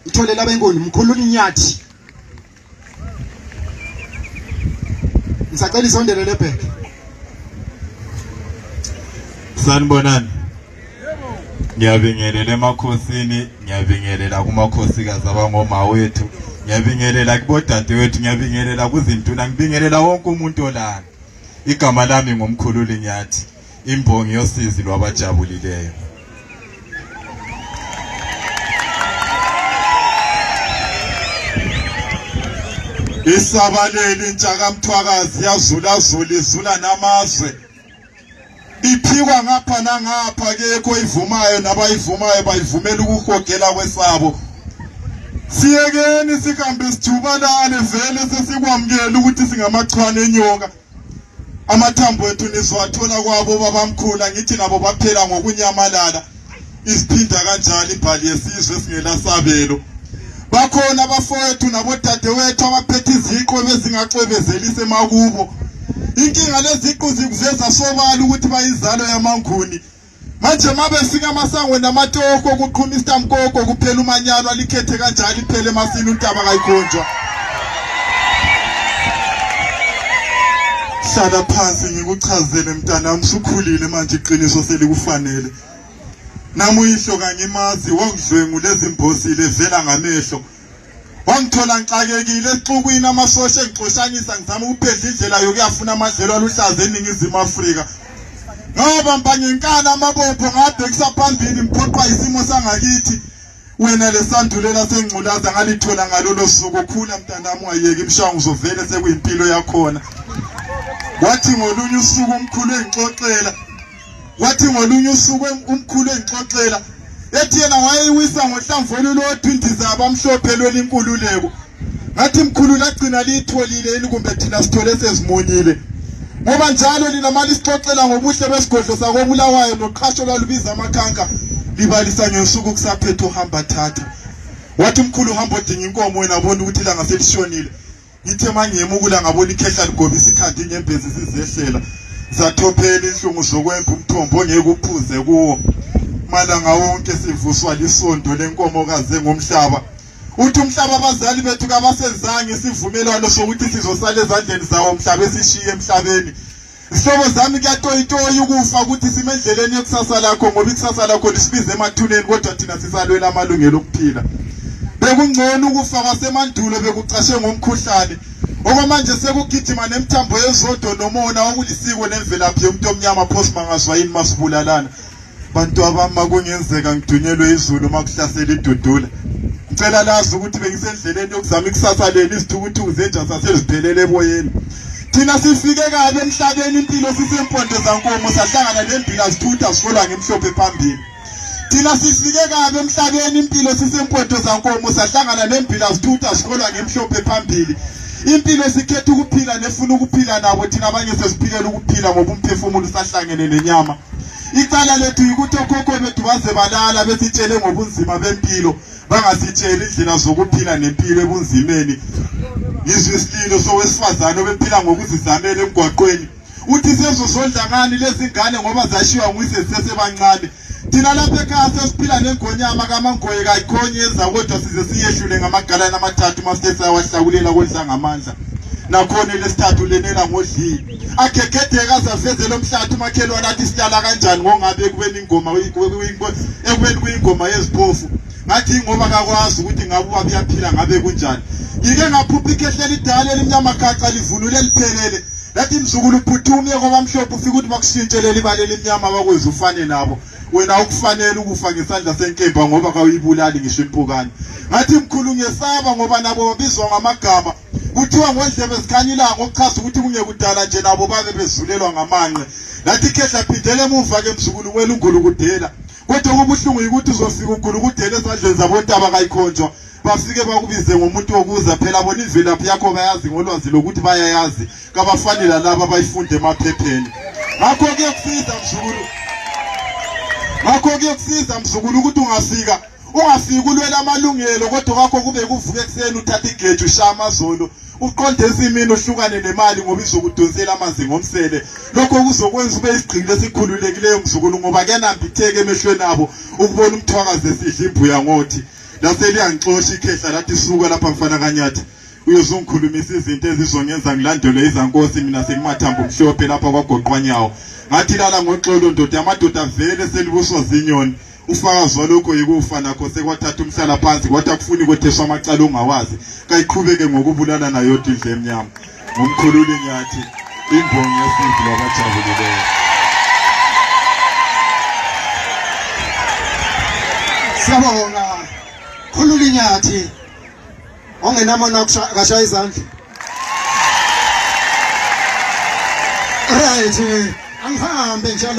Ithole labenkulu umkhululi inyathi. Ngisacela isondele lebheke. Sanibonani. Ngiyabingelela emakhosini, ngiyabingelela kumakhosikazi abangoma wethu, ngiyabingelela kubodadewethu, ngiyabingelela kuzintuna, ngibingelela wonke umuntu olana. Igama lami ngumkhululi Nyathi, imbongi yosizi lwabajabulileyo. Isabaleli intsha Mthwakazi yazula izula namazwe. Iphikwa ngapha nangapha kekho ivumayo nabayivumayo bayivumela ukuhogela kwesabo. Siyekeni sihambe sijubalane vele sesikwamukela ukuthi singamachwane enyoka. Amathambo ethu nizwathola kwabo babamkhula ngithi nabo baphela ngokunyamalala. Isiphinda kanjalo ibhali yesizwe singelasabelo. Bakhona abafowethu nabodadewethu abaphethe iziqo bezingacwebezelise makubo. Inkinga leziqu zikuzeza sobala ukuthi bayizalo yamanguni. Manje mabefika amasango namatoko kuqhuma istamkoko kuphela umanyalo alikhethe kanjalo iphele emasini untaba kayikhonjwa. Hlala phansi ngikuchazele mntanami usukhulile manje iqiniso selikufanele. Nami uyihlo kangimazi wakudlwengu lezimbosile vela ngamehlo. Wangithola ngixakekile exukwini amasosha engixoshanyisa ngizama ukuphedla indlela yokuyafuna amadlelo aluhlaza eNingizimu Afrika. Ngoba mbangenkana amabopho ngade kusaphambili mphoqwa isimo sangakithi. Wena lesandulela sengculaza ngalithola ngalolo suku khula mntanami ungayeki imshanguzo vele sekuyimpilo yakhona. Wathi ngolunye usuku umkhulu engixoxela. Wathi ngolunye usuku umkhulu engixoxela. Ethi yena wayeyiwisa ngohlamvolo lodwa indiza abamhlophe lwelinkululeko. Ngathi mkhulu lagcina litholile yini kumbe thina sithole sezimunyile. Ngoba njalo linamali sixoxela ngobuhle besigodlo sakobulawayo noqhasho lwalubiza amakhanka libalisa ngesuku kusaphethe uhamba thatha. Wathi mkhulu uhamba odinga inkomo wena bona ukuthi la ngaselishonile. Ngithe mangiyemukula ngabona ikhehla ligobisa ikhandi inyembezi sizehlela. Zathophela inhlungu zokwemba umthombo ngeke uphuze kuwo. Malanga wonke sivuswa lisondo lenkomo kaze ngomhlaba. Uthi umhlaba abazali bethu kabasenzange isivumelwano sokuthi sizosala ezandleni zawo umhlaba esishiye emhlabeni. Isihlobo zami kuyatoyitoyi ukufa ukuthi simendleleni yekusasa lakho ngoba ikusasa lakho lisibize emathuneni kodwa thina sisalwela amalungelo okuphila. Bekungcono ukufa kwasemandulo bekucashe ngomkhuhlane. Okwamanje sekugijima nemthambo yezodo nomona okulisiko nemvelaphi yomuntu omnyama phosmangazwa yini masibulalana. Bantu abama kungenzeka ngidunyelwe izulu makuhlasela idudula. Ngicela lazi ukuthi bengisendleleni yokuzama ikusasa leli isithukuthuku zenja saseziphelele eboyeni. Thina sifike kabe emhlabeni impilo sisempondo zankomo sahlangana nembila sithutha sifolwa ngemhlophe phambili. Thina sifike kabe emhlabeni impilo sisempondo zankomo sahlangana nembila sithutha sifolwa ngemhlophe phambili. Impilo sikhetha ukuphila nefuna ukuphila nabo thina abanye sesiphilela ukuphila ngoba umphefumulo usahlangene nenyama. Icala lethu ukuthi okhokho bethu baze balala besitshele ngobunzima bempilo bangasitsheli indlela zokuphila nempilo ebunzimeni. Yizwe isililo sowesifazane obephila ngokuzizamela emgwaqweni. Uthi sezosondla ngani lezi ngane ngoba zashiwa nguyise sisesebancane. Thina lapha ekhaya sesiphila nengonyama kaMangoye kayikhonyeza kodwa size siyehlule ngamagalana amathathu masithe sawahlakulela kodla ngamandla. Nakhona lesithathu lenela ngodli. Akhekhethe kazavezela omhlathi umakhelwane athi sihlala kanjani ngongabe ekubeni ingoma ekubeni kuyingoma yeziphofu. Ngathi ngoba akakwazi ukuthi ngabe uyaphila ngabe kunjani. Ngike ngaphupha ikhehle lidala elimnyama gaqa livunule liphelele. Lathi mzukulu uphuthume ngoba mhlophe ufika ukuthi bakushintshele ibale elimnyama bakwenza ufane nabo. Wena ukufanele ukufa ngesandla senkemba ngoba kawuyibulali ngisho impukane. Ngathi mkhulu ngesaba ngoba nabo babizwa ngamagama. Kuthiwa ngodlebe zikhanyila ngokuchaza ukuthi kungekudala nje nabo babe bezulelwa ngamanqe. Lathi ikhehla phindele emuva ke mzukulu wela ungulukudela. Kodwa kubuhlungu ukuthi uzofika ungulukudela esandleni zabontaba kayikhonjwa. Bafike bakubize ngomuntu wokuza phela bona imvelaphi yakho bayazi ngolwazi lokuthi bayayazi kabafanele laba abayifunde emaphepheni. Ngakho kuyokusiza mzukulu. Ngakho kuyokusiza mzukulu ukuthi ungafika ulwela amalungelo kodwa kwakho kube kuvuke ekseni uthatha igeju ushaya amazolo uqonde esimini uhlukane nemali ngoba izokudonsela amanzi ngomsele. Lokho kuzokwenza ube isigqili esikhululekileyo mzukulu ngoba kenambitheke emehlweni abo ukubona umthwakazi esidla imbuya ngothi. laseliyanxosha ikhehla lathi suka lapha mfana kaNyathi uyozungikhulumisa izinto ezizongenza ngilandele izankosi mina sengimathambo mhlophe lapha kwagoqwanyawo ngathi lala ngoxolo ndoda amadoda vele selibuswa zinyoni ufakazi walokho yikufa nakho sekwathatha umhlala phansi kwathi akufuni kwetheswa amacala ongawazi kayiqhubeke ngokubulala nayo idle emnyama ngumkhululi Nyathi imbongi yesizwe labajabulileyo. Siyabonga Khululi Nyathi ongenamona akashaya izandla. Right, angihambe njalo.